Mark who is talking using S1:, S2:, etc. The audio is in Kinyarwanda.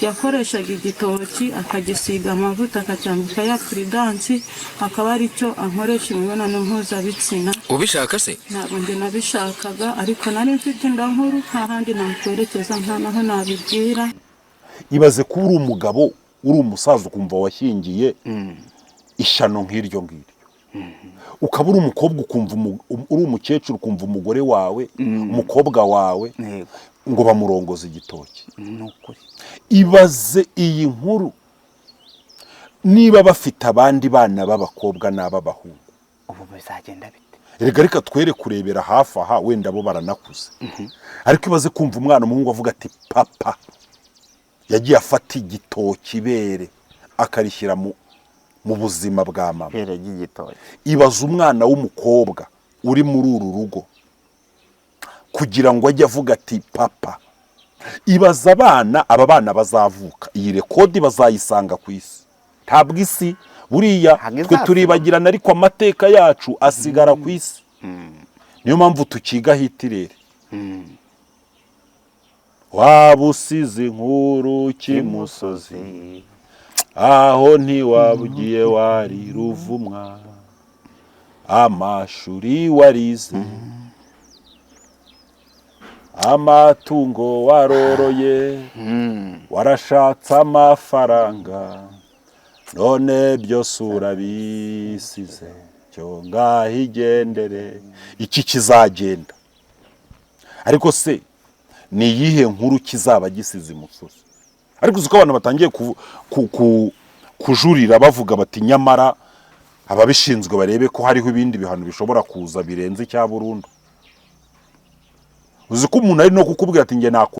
S1: Yakoreshaga igitoki akagisiga amavuta, akacyambika ya Prudence, akaba aricyo ankoresha imibonano mpuzabitsina.
S2: Ubishaka se?
S1: Ntabwo njye nabishakaga, ariko nari mfite inda nkuru, nta handi nakwerekeza, nta naho nabibwira.
S3: Ibaze kuba uri umugabo, uri umusaza, ukumva washyingiye ishyano nk'iryo ngiryo, ukaba uri umukobwa ukumva uri umukecuru, ukumva umugore wawe, umukobwa wawe ngo bamurongoze igitoki.
S4: Ni ukuri.
S3: Ibaze iyi nkuru niba bafite abandi bana b'abakobwa n'ab'abahungu.
S4: Ubu bizagenda bite?
S3: Reka, reka twere kurebera hafi aha, wenda bo baranakuze, ariko ibaze kumva umwana umuhungu avuga ati: "Papa yagiye afata igitoki, ibere akarishyira mu buzima bwa mama."
S4: Ibere ry'igitoki.
S3: Ibaze umwana w'umukobwa uri muri uru rugo kugira ngo ajye avuga ati: "Papa." Ibaze abana, aba bana bazavuka, iyi record bazayisanga ku isi. Ntabwo isi buriya
S4: Ntabwo
S3: twe
S4: izasiba.
S3: turibagirana, ariko amateka yacu asigara ku isi. Niyo mpamvu tukiga Hitirere: waba usize inkuru kimusozi, aho ntiwabugiye wari ruvumwa, amashuri warize, amatungo waroroye, warashatse amafaranga, none byose urabisize, cyo ngaho igendere. Iki kizagenda, ariko se ni iyihe nkuru kizaba gisize imusozi? Ariko uzi ko abantu batangiye kujurira, bavuga bati: "Nyamara ababishinzwe barebe ko hariho ibindi bihano bishobora kuza birenze icya burundu." Uzi ko umuntu ari no kukubwira ati: "Njye naku